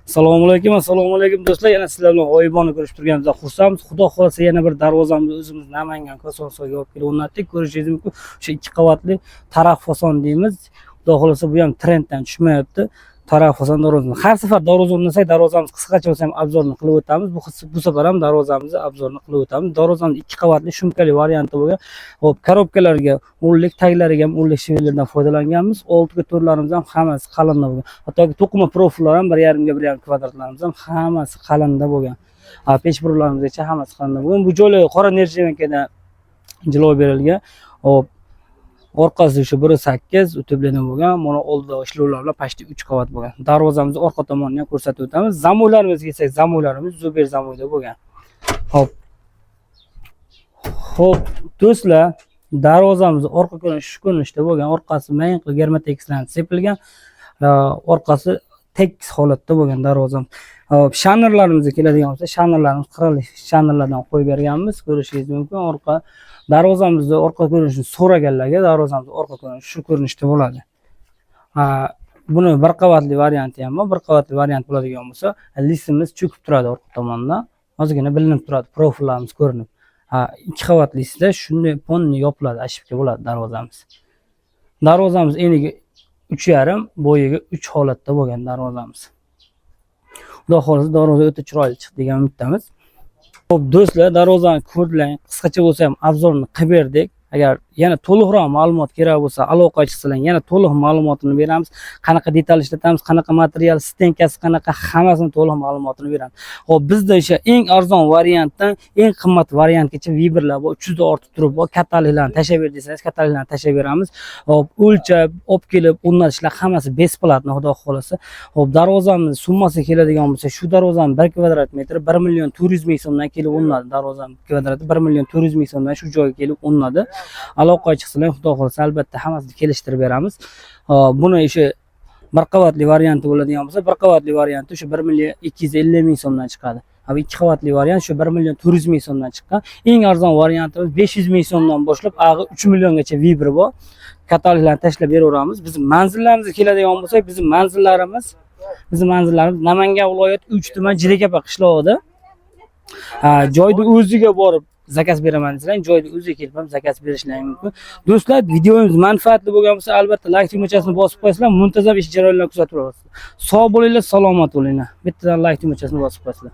Assalomu alaykum, assalomu alaykum do'stlar. Yana sizlar bilan g'oyibona ko'rishib turganimizdan xursandmiz. Xudo xohlasa, yana bir darvozamizni o'zimiz Namangan Kosonsoyga olib kelib o'rnatdik. Ko'rishingiz mumkin. O'sha ikki qavatli taraq fason deymiz. Xudo xohlasa, bu ham trenddan tushmayapti. Taraq fason darvoza. Har safar darvoza o'rnasak, darvozamiz qisqacha bo'lsa ham обзор ni qilib o'tamiz. Bu safar ham darvozamizni обзор ni qilib o'tamiz. Darvozamiz ikki qavatli шумка li varianti bo'lgan. Xo'p, коробка larga o'nlik, taglariga ham o'nlik швеллер dan foydalanganmiz. Oltiga to'rtlarimiz ham hammasi qalinda bo'lgan. Hattoki to'qima profillar ham 1,5 ga 1,5 kvadratlarimiz ham hammasi qalinda bo'lgan. Ha, pechburlarimizgacha hammasi qalinda bo'lgan. Bu joylarga qora нержавейка dan jilov berilgan. Xo'p, orqasi o'sha 1,8 утепление bo'lgan. Mana oldida ishlovlar bilan почти 3 qavat bo'lgan. Darvozamizni orqa tomonini ham ko'rsatib o'tamiz. Замок larimizga kelsak, замок larimiz Zuber замок da bo'lgan. Xo'p. Xo'p, do'stlar, darvozamiz orqa ko'rinishi shu ko'rinishda bo'lgan. Orqasi mayin qilib germatekslarni sepilgan. Orqasi tekis holatda bo'lgan darvozamiz. Xo'p, шнур larimizga keladigan bo'lsa, шнур larimiz qirali шнур lardan qo'yib berganmiz. Ko'rishingiz mumkin. Orqa darvozamizni orqa ko'rinishini so'raganlarga darvozamiz orqa ko'rinishi shu ko'rinishda bo'ladi. Ha, buni bir qavatli varianti ham bor. Bir qavatli variant bo'ladigan bo'lsa, лист imiz cho'kib turadi orqa tomondan. Ozgina bilinib turadi, profillarimiz ko'rinib. Ha, ikki qavatlisida shunday полный yopiladi, ошибка bo'ladi darvozamiz. Darvozamiz eniga 3,5, bo'yiga 3 holatda bo'lgan darvozamiz. Xudo xohlasa, darvoza o'ta chiroyli chiqdi degan umiddamiz. Xo'p, do'stlar, darvozani ko'rdilar, qisqacha bo'lsa ham обзор ni qilib berdik. Agar yana to'liqroq ma'lumot kerak bo'lsa, aloqa chiqsalar, yana to'liq ma'lumotini beramiz. Qanaqa detal ishlatamiz, qanaqa material, стенка si qanaqa, hammasini to'liq ma'lumotini beramiz. Xo'p, bizda o'sha eng arzon variantdan eng qimmat variantgacha выбор lar bor. 300 dan ortiq turib bor. Kattaliklarni tashlab ber desangiz, kattaliklarni tashlab beramiz. Xo'p, o'lchab, olib kelib o'rnatishlar hammasi бесплатно, xudo xohlasa. Xo'p, darvozamiz summasi keladigan bo'lsa, shu darvozani 1 kvadrat metri 1 million 400 ming so'mdan kelib o'rnadi. Darvozani kvadrati 1 million 400 ming so'mdan shu joyga kelib o'rnadi. Aloqa chiqsalar, xudo xohlasa, albatta hammasini kelishtirib beramiz. Xo'p, buni o'sha bir qavatli varianti bo'ladigan bo'lsa, bir qavatli varianti o'sha 1 million 250 ming so'mdan chiqadi. Ha, ikki qavatli variant shu 1 million 400 ming so'mdan chiqqan. Eng arzon variantimiz 500 ming so'mdan boshlab, ag'i 3 milliongacha выбор bor. Kattaliklarni tashlab beraveramiz. Bizim manzillarimizga keladigan bo'lsak, bizim manzillarimiz Namangan viloyati 3 tuman Jirakapa qishlog'ida. Ha, joyni o'ziga borib заказ beraman desang, joyni o'ziga kelib ham заказ berishlari mumkin. Do'stlar, videomiz manfaatli bo'lgan bo'lsa, albatta like tugmachasini bosib qo'yasizlar, muntazam ish jarayonlarini kuzatib borasizlar. Sog' bo'linglar, salomat bo'linglar. Bittadan like tugmachasini bosib qo'yasizlar.